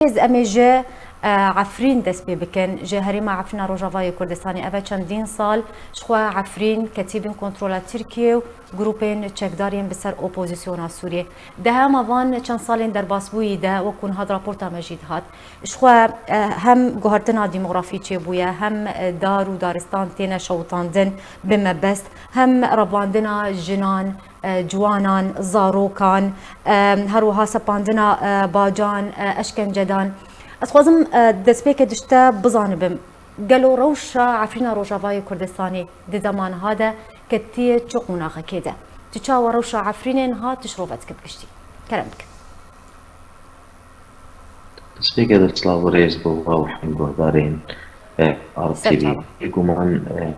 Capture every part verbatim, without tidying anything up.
Rêz em ê ji, e, Efrîn dest pê bikin. Ji herêma Efrîna Rojavayê Kurdistanê, ev e çendîn sal ji xwe Efrîn ketî bin kontrola Tirkiyê û grûpên çekdar yên bi ser opozisyona Sûriyê. Di hema van çend salên derbasbûyî de, wek ku niha di raporta me jî dihat, ji xwe, e, hem guhertina demografî çêbûye, hem, e, dar û daristan têne şewitandin bi mebest, hem revandina jinan, e, ciwanan, zarokan, e, her wiha sepandina, e, bacan, e, eşkencedan. Ez xwazim, e, destpêkê ji te bizanibim, gelo rewşa Efrîna Rojavayê Kurdistanê di dema niha de ketiye çi qonaxekê de? Tu çawa rewşa Efrînê niha tu şirove dikî bi giştî? Kerem bike. Destpêkê de silav û rêz bo we û hemî guhdarên, e, Arab Ser T V. Çava. Bêguman, e,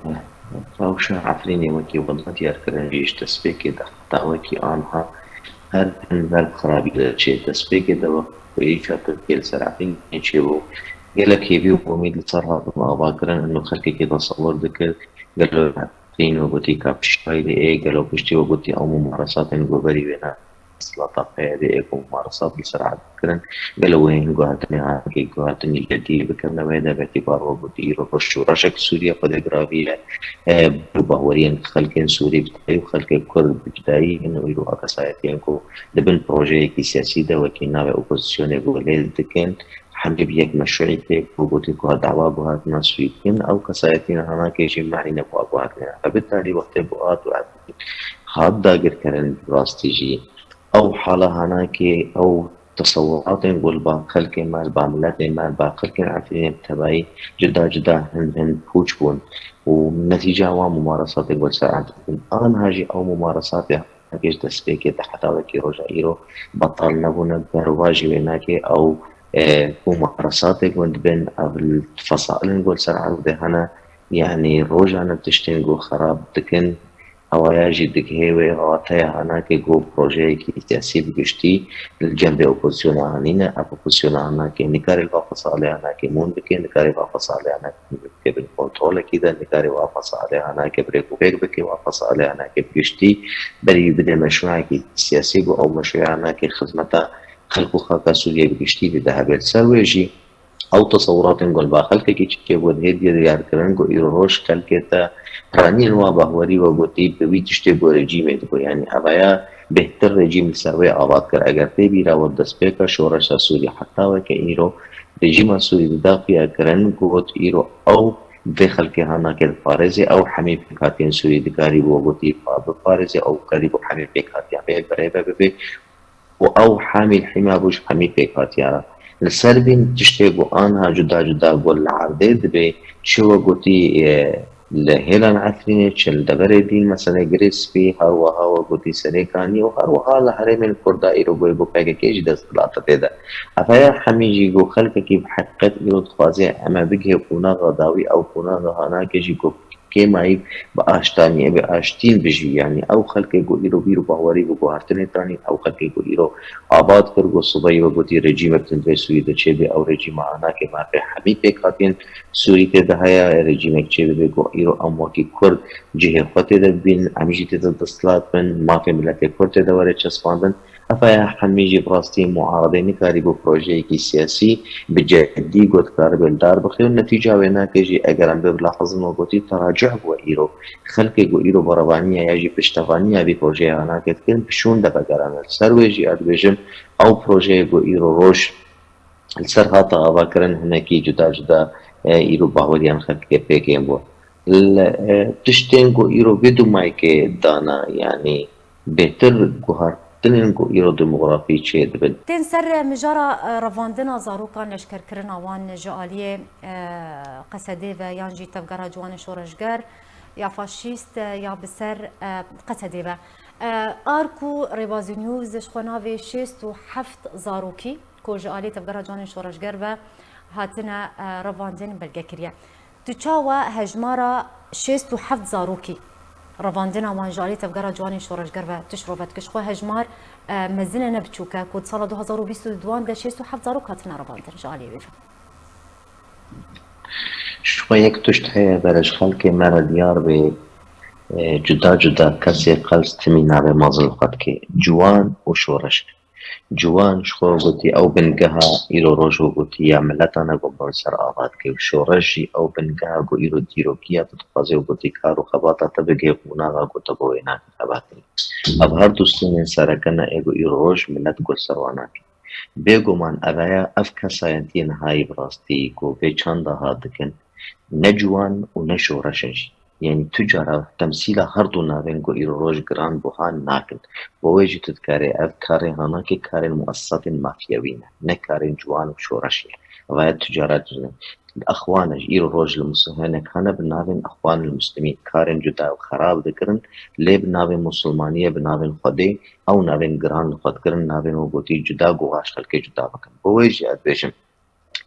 rewşa Efrînê wekî we da diyarkirin jî ji destpêkê de heta wekî aniha her tim ber bi xirabî de çê. Destpêkê de wek ku êşa Tirkiyê li ser Efrînê çêbû, gelek hêvî û umîd li ser hatin avakirin û xelkekî tesewir dikir, gelo Efrîn we gotî ka piştayî de ê, gelo piştî we gotî ew mumaresatên ku berî wê ne desthilatê PYD'ê ê ku mumaresat li ser Erd kirin, gelo wê hin guhertinê hanekê guhertinê cedî bikevne wê de, belkî bar we gotî îro roj şoreşek Sûriye xwedê giraviye, e, bi bahweriyên xelkên Sûrî bi tevî û xelkê Kurd bi cudayî hin û îro a kesayetiyên ku di bin projeyekî siyasî de wekî navê opozisyonê ku lê dikin, hemî bi yek meşruî tê ku gotî ku dawa guhertina Sûrî dikin, ew kesayetiyên hanekê jî manî ne ku a guhertinê. Ev bi tarî wextê ku hat û hat dagirkirin bi rastî jî. Ew hala hanakê, ew tesewuratên ku li ba xelkê me, li ba miletê me, li ba xelkên Efrînê bi tevayî cuda cuda hin hin pûç bûn û netîca wan mumaresatên ku li ser Erd dikin. Aniha jî ew mumaresatê hanakê ji destpêkê de heta wekî roja îro betal nebûne. Berwa jî wê nake ew, e, mumaresatê ku dibin ev li fesailên ku li ser Erdê hene, yanî rojane tiştên ku xerab dikin, Ewaya jî digihê wê wateya hanakê ku projeyekî siyasî bi giştî li cem vê opozisyona hanîne. Ev opozisyona hanakê nikarê li va fesalê hanakê mûn bike, nikarê va fesalê hanakê bike bin kontrolekî de, nikarê va fesalê hanakê bi rêk û pêk bike, va fesalê hanakê bi giştî berî wî bide meşruekî siyasî ku ew meşruya hanakê xizmeta xelk û xaka Sûriyê bi giştî dide hebe. Li ser wê jî, Ew tesewuratên ku li ba xelkekî çêbû dihê diyarkirin ku îro roj xelkê te piraniyên wan bahwerî we gotî bi wî tiştê ku rejîmê digo. Yanî evaya bêhtir rejîm li ser wê ava dikir. Eger tê bîra we destpêka şoreşa Sûrî heta weke îro rejîma Sûrî dida xuyakirin, got îro ew vê xelkê hanakê diparêzê, ew hemî pêkhatiyên Sûrî dikarî we gotî biparêzê, ew karî bû hemî pêkhatiyan pê birêve bibe. û ew hemî hîma bû ji hemî pêkhatiya re. Li ser vîn tiştê ku aniha cuda cuda ku li erdê dibe, çi we gotî, e, li hêlan Efrînê, çi li deverê dîn, mesele Girê Spî, her wiha we gotî Serê Kaniyê û her wiha li herêmên Kurda îro goy bo P K K jî desthilat e tê de. Ev heye hemî jî ku xelkekî bi heqîqet îro dixwaze em ê bigihê qonaxa dawî, ew qonaxa hanakê jî ku kêmayî bi aştaniyê, bi aştîn bijî. Yanî ew xelkê ku îro bîr û bawerî bi guhertinê tanî, ew xelkê ku îro ava dikir ku sibeyê we gotî rejîmek tundê Sûrî de çêbe, ew rejîma hanakê mafê hemî pêkhatiyên Sûrî tê de heye, rejîmek çêbibe ku îro em wekî Kurd cihê xwe tê de bibînin, em jî tê de desthilat bin, mafê miletê Kurd tê de were çespandin. Ev heye hemî jî bi rastî muaredê nikarîbû projeyekî siyasî bi cedî ku dikaribe li dar bixe û netîca wê nake jî eger em bibilahizin we gotî teracuh bû îro. Xelkê ku îro berevaniya ya jî piştevaniya vî projeyê hanakê dikin bi şûn de vegerane. Li ser wê jî ez dibêjim ew projeyê ku îro roj li ser hate avakirin hinekî cuda cuda, e, îro bahweriyan xelkê pêkên bû. Li, e, tiştên ku îro vê du mayikê dana, yanî bêhtir guhartinên ku îro demografî çêdibin. Tên ser mijara, e, revandina zarokan, leşkerkirina wan ji aliyê, e, Qesedê ve yan jî Tevgera Ciwanên Şoreşger ya faşîst, e, ya bi ser, e, Qesedê ve. E, ARK û Rêbazî News ji xwe navê şêst û heft zarokî ku ji aliyê Tevgera Ciwanên Şoreşger ve hatine, e, revandin belge kiriye. Tu çawa hejmara şêst û heft zarokî revandina wan ji alî Tevgera Ciwanên Şoreşger ve tu şirove dikî? Ji xwe hejmar, e, mezin e ne biçûk e ku di sala du hazar û bîst û duan de şêst û heft zarok hatine revandin ji alî wê ve. Ji xwe yek tişt heye bere ji xelkê me re diyar bê, e, cuda cuda kesê qels timî navê mezin li xwe dike. Ciwan û şoreş. Ciwan ji xwe gotî ew bingeha îro roj û gotî ya mileta ne ku bi ser ava dike û şoreş jî ew bingeha ku îro dîrokiya tu dixwazê û gotî kar û xebata te bigihê qonaxa ku te bo wê nake xebatê. Ev her du stûnên sereke ne ê ku îro roj milet ku ser wan nake. Bêguman ev heye, ev kesayetiyên hayî bi rastî ku vê çanda ha dikin, ne ciwan û ne şoreş in jî. Yanî tu cara temsîla her du navên ku îro roj giran buha nakin. Bo wê jî tu dikarê ev karên hanakê karên muesesatên mafyewî ne, ne karên ciwan û şoreşê. Ev heye tu cara tu Exwan e ji îro roj li Mus-, hinek hene bi navên Exwan li Muslimîn, karên cuda û xerab dikirin, lê bi navên Musulmaniyê, bi navên Xwedê, ew navên giran li xwe dikirin, navên we gotî cuda, ku wan ji xelkê cuda bikin. Bo wê jî ez dibêjim,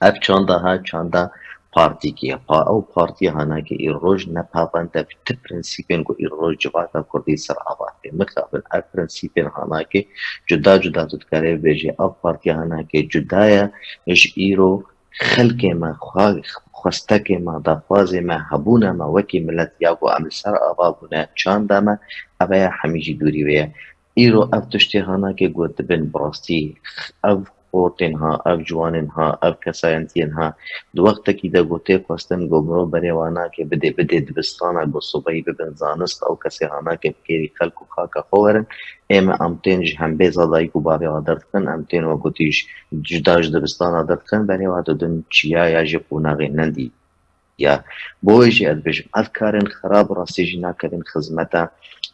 ev çanda ha, çanda partîkî ye. Pa ew partiya hanakê îro roj ne pavend e bi ti prensîpên ku îro roj civaka kurdî ser ava tê. Mixabin ev prensîpên hanakê cuda cuda tu dikarê bibêjî, ev partiya hanakê cuda ye ji îro xelkê me, xwe-, xwestekê me, daxwazê me, hebûna me wekî milet ya ku em li ser ava bûne, çanda me, ev ya hemî jî dûrî wê ye. Îro ev tiştê hanakê got dibin bi rastî, ev xortên ha, ev ciwanên ha, ev kesayentiyên ha, di wextekî de ku tê xwestin ku mirov berê wan nake bidê, bidê dibistana ku sibehî bibin zanist, ew kesê hanake bi kêrî xelk û xaka xwe werin, ê me em tên ji hembêza dayik û bavê wa derdikin, em tên we gotî ji, ji da ji dibistana derdikin, berê wa didin çiya ya jî qonaxê nendî. Ya, bo wê jî ez dibêjim, ev karên xerab rastî jî nakevin xizmeta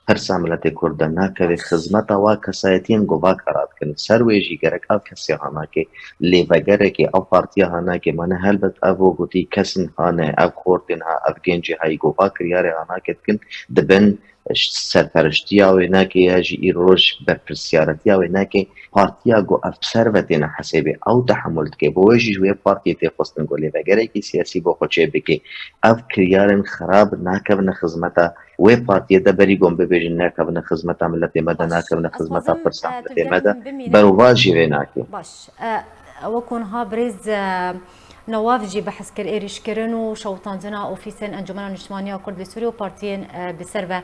pirsa miletê Kurd de, nakevê xizmeta wa kesayetiyên ku va kara dikin. Ser wê jî gerek ev kesê hanakê, lêvegerekê, ev partiya hanakê, mane helbet ev we gotî kesin hane, ev xortên ha, ev gencê hayî ku va kiryarê hanakê dikin, dibin serperiştiya wê nake ya jî îro roj berpirsiyaretiya wê nake, partiya ku ev ser ve têne hesêbê, ew tehemul dike. Bo wê jî ji wê partiyê tê xwestin ku lêvegerekî siyasî bo xwe çê bike. Ev kiryarên xerab nakevine xizmeta wê partiyê de, berî ku em bibêjin nakevine xizmeta miletê me de, Baş, nakevine ez xizmeta xwazim, pirsa e, tu miletê me de, bêhmin bimîne. Berovajî wê nake. Baş. E, wek hûn ha birêz, e, Newaf jî behs kir êrîşkirin û şewitandina ofîsên Encûmena Niştimaniya Kurd li Sûriyê û partiyên, e, bi ser ve.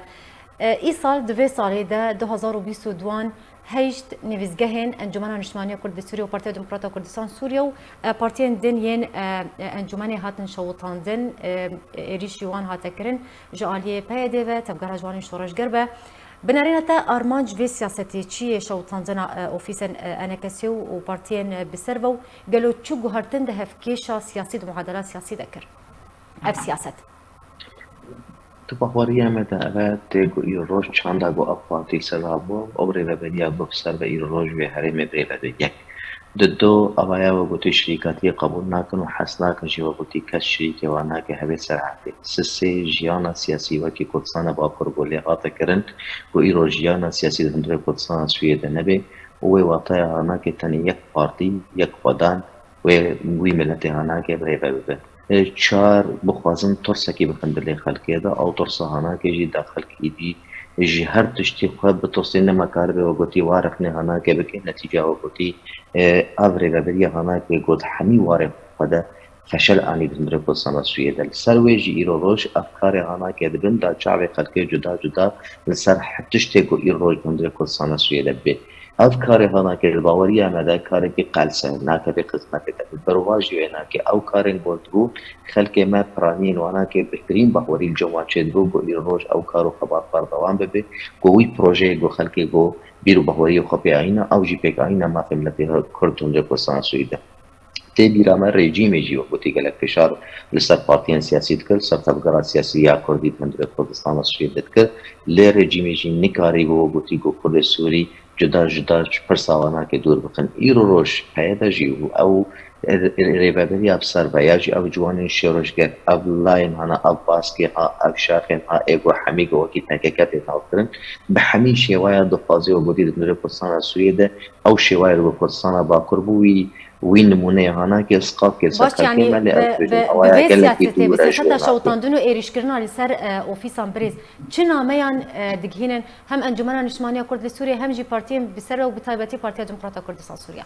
E, îsal di vê salê de, du hazar û bîst û duan, heşt nivîsgehên Encûmena Niştimaniya Kurd li Sûriyê û Partiya Demokrata Kurdistan Sûriye û, e, partiyên din yên, e, e, encûmenê hatin şewitandin, e, êrîşî wan hate kirin. Ji aliyê P Y D ve, Tevgera Ciwanên Şoreşger be. Bi nerêna te armanc vê siyasetê çi ye, şewitandina, e, ofîsên, e, E N K S û, û partiyên, e, bi ser ve û gelo çi guhertin dihe kêşa siyasî di muhadela siyasî de kir? Ev siyaset. Di baweriya me de ev e, tê ku îro roj çanda ku AK Partî li ser ve bû, ew rêveberiya ku bi ser ve îro roj wê herêmê bi rêveberiya. Di do, avaya we gotî şirîkatiyê qebûl nakin û hes nakin jî we gotî kes şirîkê wan nake hevê serhatê. Sisê jiyana siyasî wekî Kurdistana Bakur ku lê hate kirin ku îro jiyana siyasî di hundirê Kurdistana Sûriyê de nebe û wê wataya hanake tenê yek partî, yek xwedan wê wî miletê hanake bi rêve bibe. Ê, çar, bixwazin tirsekî bixin dilê xelkê de, ew tirsa hanake jî da xelk îdî ji her tiştî xwe bitirsê, nema karibe we gotî wa rexnê hanake bike, netîca we gotî, e, ev rêveberiya hanake got hemî warê xwe de feşel anî di hundirê Kurdistana Sûriyê de. Li ser wê jî îro roj ev karê hanake dibin da çavê xelkê cuda cuda li ser he tiştê ku îro roj di hundirê Kurdistana Sûriyê de bibê. Ev karê hanake li baweriya me de karekî qels e, nakevê xizmetê de. Bi berovajî wê nake. Ew karên got bû, xelkê me piraniyên wanake bêhtirîn bawerî li cem wan çêdibû ku îro roj ew kar û xebat berdewam bibe, ku wî projeyê ku xelkê ku bîr û baweriyê xwe pê ayîna, ew jî pêk ayîna mafê miletê Kurd di hundirê Kurdistana Sûrî de. Tê bîra me rejîmê jî wek gotî gelek fişar li ser partiyên siyasî dikir, li ser tevgera siyasî ya Kurdî di hundirê Kurdistana Sûrî de dikir. Lê rejîmê jî nikarîbû wek gotî ku Kurdê Sûrî cuda cuda ji pirsa wan nake dûr bixin. Îro roj P Y D jî û ew rêveberiya bi ser ve ya jî ev ciwanên şêrojger, ev layên hana, ev baskê ha, ev şaxên ha, ê ku hemî ku wekî P K K tê navkirin, bi hemî şêwaya dixwaze û gotî di hundirê Kurdistana Sûriyê de ew şêwayê li Kurdistana Bakur bû, wî, wî nimûneyê hanakê sqaf kir ser Baş, xelkê yanî me, lê bi, ew dibêjin bi, bi awaya vê gelekî siyasetê, bi dûr e ji siyaseta wê hanakê. Şewitandin û êrîşkirina li ser, e, ofîsan birêz, çi nameyan, e, digihînin hem Encûmena Niştimaniya Kurd li Sûriyê hem jî partiyên bi ser ve û bi taybetî Partiya Demokrata Kurdistan Sûriye?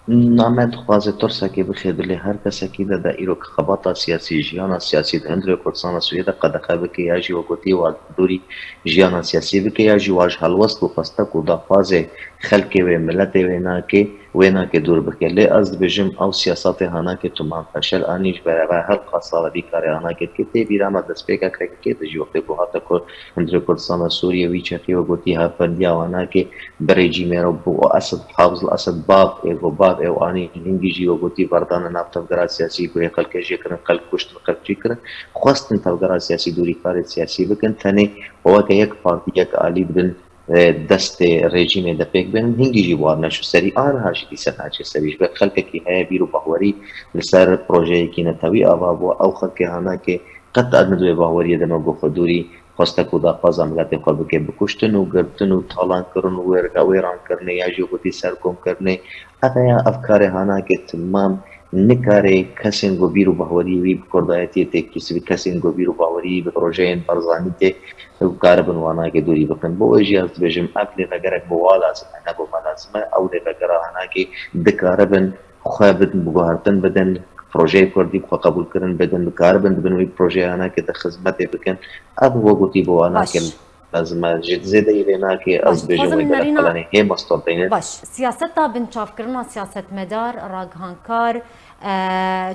Name dixwaze tirsekê bixe dilê her kesekî de, de îro ki xebata siyasî, jiyana siyasî di hundirê Kurdistana Sûriyê de qedexe bike ya jî wek gotî wa dûrî jiyana siyasî bike ya jî wa ji helwest û xwestek û daxwazê xelkê wê, miletê wê nake, wê nake dûr bike. Lê ez dibêjim, ew siyasatê hanake tu man feşel anî ji ber eve her qasala vî karê hanake dike. Tê bîra me destpêka K K K de jî wextê ku hate ku hundirê Kurdistana Sûriyê wî çeqî we gotî hevpendiya hanake bi rejîmê re bû û Esed Hafizul Esed bav ê ku bav ew anî hingî jî we gotî berdane nav tevgera siyasî ku hê xelkê jê kirin, xelk kuştin, xelk çî kirin. Xwestin tevgera siyasî dûrî karê siyasî bikin. Tenê weke yek partî, yek alî dibin e, destê rejîmê de pêk bên, hingî jî warne ji serî, aniha jî dîse naçe serî. Ji ber xelkekî heye bîr û bahwerî li ser projeyekî netewî ava bû, ew xelkê hanake qet ed nidwê bahweriyê de me got xwe dûrî xweste ku daxwaza miletê xwe bike, bikuştin û girtin û talankirin û wêrga wêrankirinê ya jî gotî serkomkirinê. Ev ya ev karê hanake timam nikare kesên ku bîr û bahweriyê wî bi kurdayetiyê têkî sivî, kesên ku bîr û bahweriyê bi projeyên Barzanî tê û karibin wanakê dûrî bikin. Bo wê jî ez dibêjim, ev lêvegerek bo wa lazim e, ne bo me lazim e. Ew lêvegera hanakê dikaribin xwe bidin, guhertin bidin, projeyê kurdî bi xwe qebûlkirin bidin, dikaribin dibin wî projeyê hanakê de xizmetê bikin. Ev we gotî bo wanakê Baş. lazim e. Ji zêdeyî vê nake, Baş, ez dibêjim dixwazim wê nerîna dereqelanê hê mastor deyne. Baş, siyaseta binçavkirina siyasetmedar, ragihankar, e,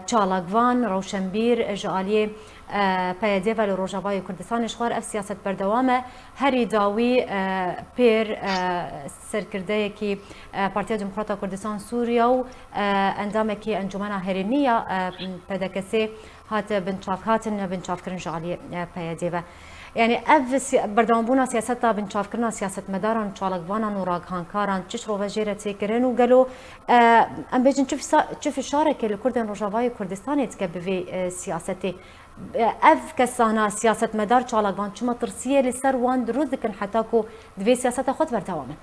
çalakvan, rewşenbîr ji aliyê, e, P Y D ve li Rojavayê Kurdistanê ji xwe re ev siyaset berdewam e. Herî dawî, e, pêr, e, serkirdeyekî, e, Partiya Demokrata Kurdistan Sûriye û, e, endamekî Encûmena Herêmî ya, e, P D K S'ê hate binçav-, hatin binçavkirin ji aliyê, e, P Y D ve. Yani ev si-, berdewambûna siyaseta binçavkirina siyasetmedaran, çalakvanan û ragihankaran çi şirove jê re tê kirin û gelo, e, em bêjin çi fisa-, çi fişarekê li Kurdên Rojavayê Kurdistanê dike bi vê, e, siyasetê? E, ev kesana siyasetmedar, çalakvan çi metirsiyê li ser wan dirûst dikin heta ku di vê siyaseta xwe de berdewam in?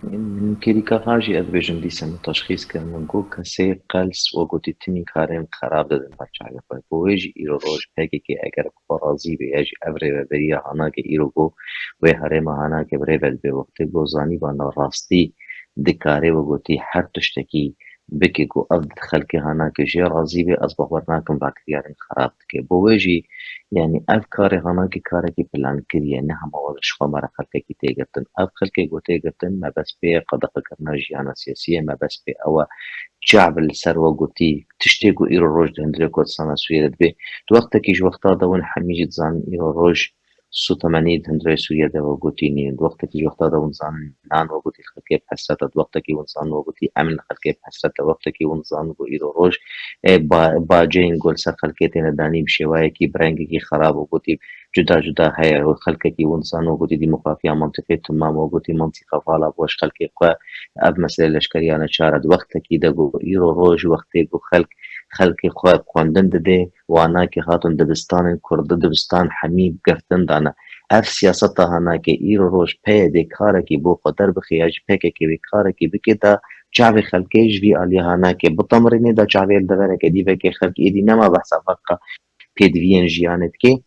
Min kêrîka ha jî ez dibêjim dîsa min teşxîs kir, min got kesê qels we gotî timî karên xerab didin ber çavê xwe. Bo wê jî îro roj P K K eger bi xwe razî be ya jî ev rêveberiya hanake îro got wê herêma hanake bi rê ve dibe wextê got zanîbana rastî dikare we gotî her tiştekî bike ku ev xelkê hanake jê razî be, ez bawer nakim vakiriyarên xerab dike. Bo wê jî, yanî ev karê hanake karekî plankirî ye, ne hema wele ji xwe me re xelkekî tê girtin. Ev xelkê ku tê girtin, mebest pê ye qedexekirina jiyana siyasî ye, mebest pê ew e çav li ser we gotî, tiştê ku îro roj di hundirê Kurdistana Sûriyê de dibe. Di wextekî ji wexta de win hemî jî dizanin îro roj Sûtemenî di hundirê Sûriye de we gotî nîn. Di wextekî ji wexta de hûn dizanin nan we gotî li xelkê bi hesret e. Di wextekî hûn dizanin we gotî emn li xelkê bi hesret e. Wextekî hûn dizanin ku îro roj, e, ba-, baceyên ku li ser xelkê têne danî bi şêwayekî, bi rengekî xerab we gotî cuda cuda heye. Xelkekî hûn dizanin we gotî demografiya mintîqê timam we gotî mintîqa vala bû ji xelkê xwe. Ev mesele leşkeriya neçar e. Di wextekî de ku îro roj wextê ku xelk, xelkê xwe bi xwendin didê, Wanakê hatin dibistanên Kurdi, dibistan hemî girtin dane. Ev siyaseta hanakê îro roj P Y D karekî bo xwe derbixe ya jî P K K wê karekî bike da çavê xelkê ji vî aliyê hanakê bitemirîne da çavê li devereke dî veke xelk êdî nema behsa veqa pêdiviyên jiyanê dike.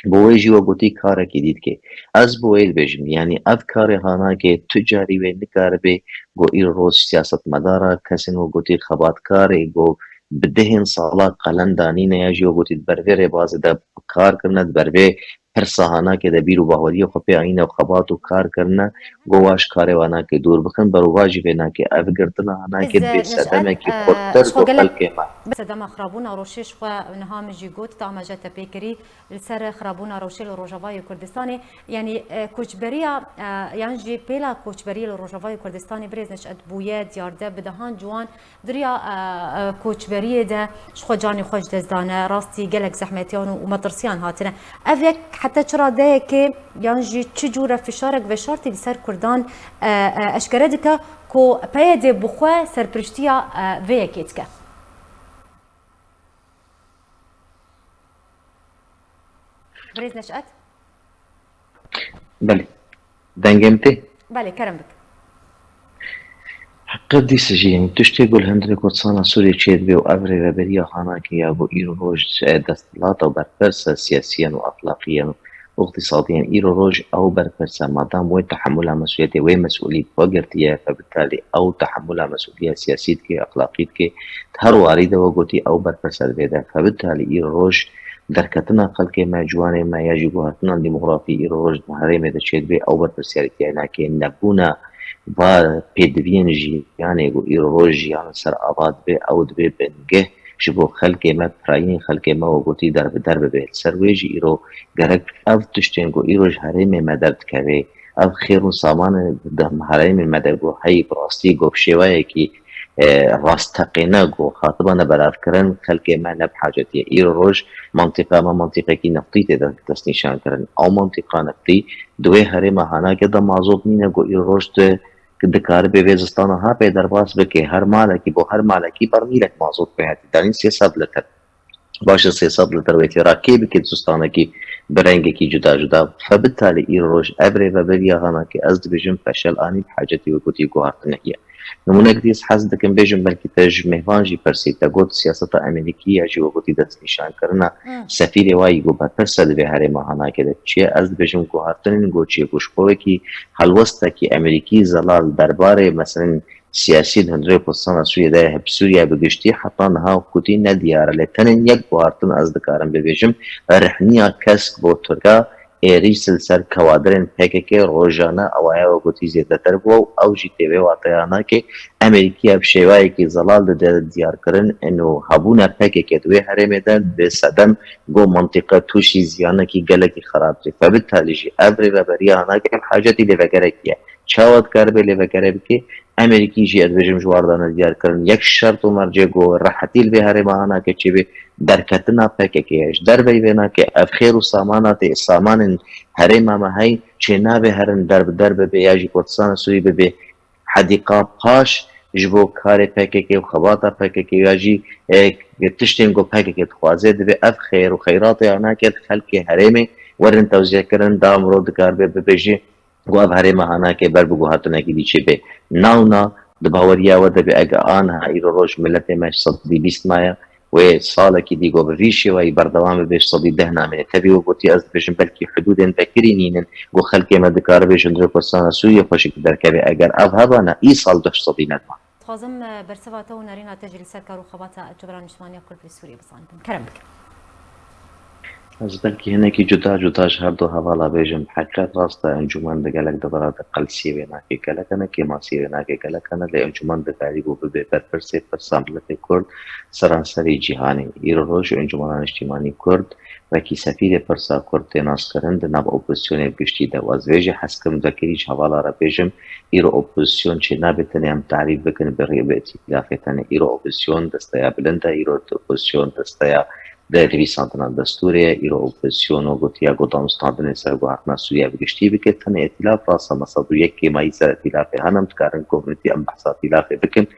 Bo wê jî we gotî karekî dî dike. Ez bo wê dibêjim, yanî ev karê hanakê tu carî wê nikaribe ku îro roj siyasetmedara kesên we gotî xebatkarê ku bi dehên sala qelen danîne ya jî we gotî di ber vê rêbazê de kar kirine, di ber vê pirsa hanakê de bîr û baweriyê xwe pê ayîne û xebat û kar kirine, go wa ji karê hanakê dûr bixin, berovajî vê nake. Ev girtina hanakê Ez, di vê Neşet, sedemekî e, xurtir ji xwe bo gelek xelkê me. Sedema xirabûna rewşê ji xwe niha min jî got, te amaje te pê kirî, li ser xirabûna rewşê li Rojavayê Kurdistanê, yanî, e, koçberiya, e, yan jî pêla koçberiyê li Rojavayê Kurdistanê birêz Neşet bûye diyarde bi dehan ciwan di riya, e, e, koçberiyê de ji xwe canê xwe ji dest dane, rastî gelek zehmetiyan û, û metirsiyan hatine. Ev yek heta çi radeyekê yan jî çi cûre fişarek veşartî li ser Kurdan, e, e, eşkere dike ku P Y D bi xwe serpiriştiya, e, vê yekê dike. Birêz Neşet? Belê. Dengê min tê? Belê, kerem bik. Heqe dîs jî, yanî tiştê ku li hundirê Kurdistana Sûriyê çêdibe û ev rêveberiya hanakê ya ku îro roj, e, desthilata û berpirsa siyasiyan û exlaqiyan û îqtîsadiyan îro roj ew berpirsa, madam wê tehemûla mesûliyetê, wê mesûlî bi xwe girtiye, febitalî ew tehemûla mesûliya siyasî dike, exlaqî dike, di her warî de we gotî ew berpirsa divê de. Febitalî îro roj derketina xelkê me, ciwanê me ya jî guhertina demografî îro roj di herêmê de çêdibe, ew berpirsiyarîtiya nake nebûna va pêdiviyên jiyanê ku îro roj jiyan li ser ava dibe, ew dibe bingeh ji bo xelkê me, pirayînê xelkê me wekî der bi der bibe. Li ser wê jî îro gerek ev tiştên ku îro ji herêmê me derdikeve, ev xêr û samanê di herêmê me de ku heyî bi rastî ku bi şêweyekî e, rastteqîne ku hatibane belavkirin, xelkê me ne bi hacetî ye. Îro roj mantîqa me mantîqekî neftî tê de destnîşan kirin. Ew mantîqa neftî di wê herêma Hanakê de mazot nîne ku îro roj tu dikaribe vê zistana ha pê derbas bike. Her malekî, bo her malekî bermîlek mazot pê hatî danîn sê sed lîter. Baş e, sê sed lîter wê tê ra kê bike zistanekî bi rengekî cuda cuda. Fe bitalî îro roj ev rêveberiya Hanakê ez dibêjim feşel anî, bi hacetî wekî guhartin heye. Nimûnek dî ez hez dikim bêjim, belkî te ji mêvan jî pirsî, te got siyaseta Amerîkî ya jî wekî destnîşankirina Hmm. sefîrê wayî ku berpirs e di vê herêma Hanakê de çi ye. Ez dibêjim guhartinên ku çi ye, ku ji xwe wekî helwestekî Amerîkî zelal derbarê, meselen, siyasî di hundirê Kurdistana Sûriyê de ye, bi Sûriye bi giştî heta niha kutî nediyar e. Lê tenê yek guhartin ez dikarim bibêjim, rihniya kesk bo Tirka êrîş li ser kewadirên P K K rojane ew e, ew gotî zêdetir bû û ew jî tê vê wateya nake. Amerîkiya bi şêwayekî zelal dide diyarkirin ino hebûna P K K di wê herêmê de bi sedem ku mantîqe tûşî ziyanekî gelekî xerab dibê. Fe bitalî jî ev rêveberiya nake bi hacetî lêvegerekî ye. Çawa dikaribe lêvegere bike? Amerîkî jî ez dibêjim ji war dane diyar kirin. Yek şert û mercê ku rehetî li vê herêma Hanakê çêbe derketina P K K ye. Ji derveyî vê nake ev xêr û samana tê, samanên herêma me hey çê nabe herin der bi der bibe ya jî Kurdistana Sûrî bibe hedîqa paş ji bo karê P K K û xebata P K K ya jî, e, tiştên ku P K K dixwaze dibe ev xêr û xeyratê Hanakê xelkê herêmê werin tewzîe kirin da mirov dikaribe bibêje ku ev herêma Hanakê ber bi guhertinekî dî çêbe. Nawna di baweriya we de be, ege aniha îro roj miletê me ji sedî bîst maye, wê salekî dî ku bi vî şêweyî berdewam bibe ji sedî deh namîne. Tevî we gotî, ez dibêjim belkî hidûdên vekirî nînin ku xelkê me dikaribe ji hundirê Kurdistana Sûriyê xweşik derkeve. Eger ev hebana, îsal duh ji sedî nedima. Dixwazim, e, bersiva te û nerîna te jî li ser kar û xebata Encûmena Niştimanî ya Kurd li Sûriyê bizanikim. Kerem bikin. Ez belkî hinekî cuda cuda ji her du hevala bêjim. Heqîqet rast e, encûmen di gelek devera de qelsiyê wê nake gelek hene, kêmasiyê wê nake gelek hene, lê encûmen dikarî bû bibe berpirsê pirsa miletê Kurd seranserî cîhanê. Îro roj Encûmena Niştimanî Kurd wekî sefîrê pirsa Kurd tê naskirin di nav opozisyonê bi giştî de. Ez vê jî hez kim vekirî ji hevala re bêjim, îro opozisyon çê nabe tenê em tarîf bikin bi rê bi îtîlafê tenê. Îro opozisyon desteya bilind e, îro opozisyon desteya de nivîsandina destûrê ye. Îro opozisyon û gotiya ku danûstandinê ser guhertina Sûriye bi giştî bike. Tenê îtîlaf rast e, me sed û yek kêmayî ser îtîlafê hene, em dikarin komîtî em behsa îtîlafê bikin.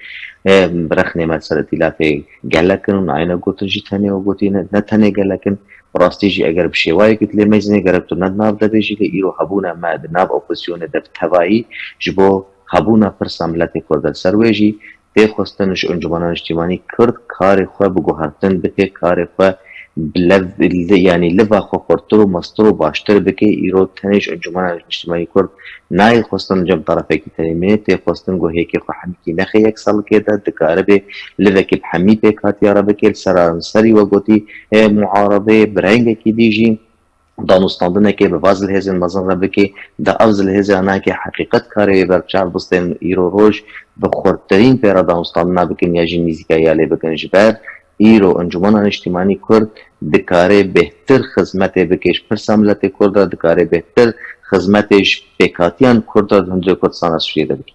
Em rexnê me ser îtîlafê gelek in û nayêne gotin jî tenê û gotî ne, ne tenê gelek in. Bi rastî jî eger bi şêwayekî dilê meyzînê gerek tu ne di nav de bê jî, lê îro hebûna me di nav opozisyonê de bi tevayî ji bo hebûna pirsa miletê Kurd e. Li ser wê jî tê xwestin ji Encûmena Niştimanî Kurd karê xwe bi guhertin bike, karê xwe bi lev-, li-, yanî liva xwe xurtir û mestir û baştir bike. Îro tenê ji Encûmena Niştimanî Kurd nayê xwestin li cem tarafekî tenê mîne, tê xwestin ku hêkê xwe hemîkî nexe yek salkê de, dikaribe livekî bi hemî pêkhatiya re bike. Li seranserî we gotî, e, muarebeyê bi rengekî dî jî danûstandinekê bi va zilhêzên mezin re bike, di ev zilhêzê anayekê heqîqet karê wê ber çav bistên îro roj bi xurttirîn pê re danûstandina bikin ya jî nîzîkayiya lê bikin. Ji ber îro Encûmena Niştimanî Kurd dikare bêhtir xizmetê bike ji pirsa miletê Kurd re, dikare bêhtir xizmetê ji pêkhatiyan Kurd re di hundirê Kurdistana Sûriyê de bike.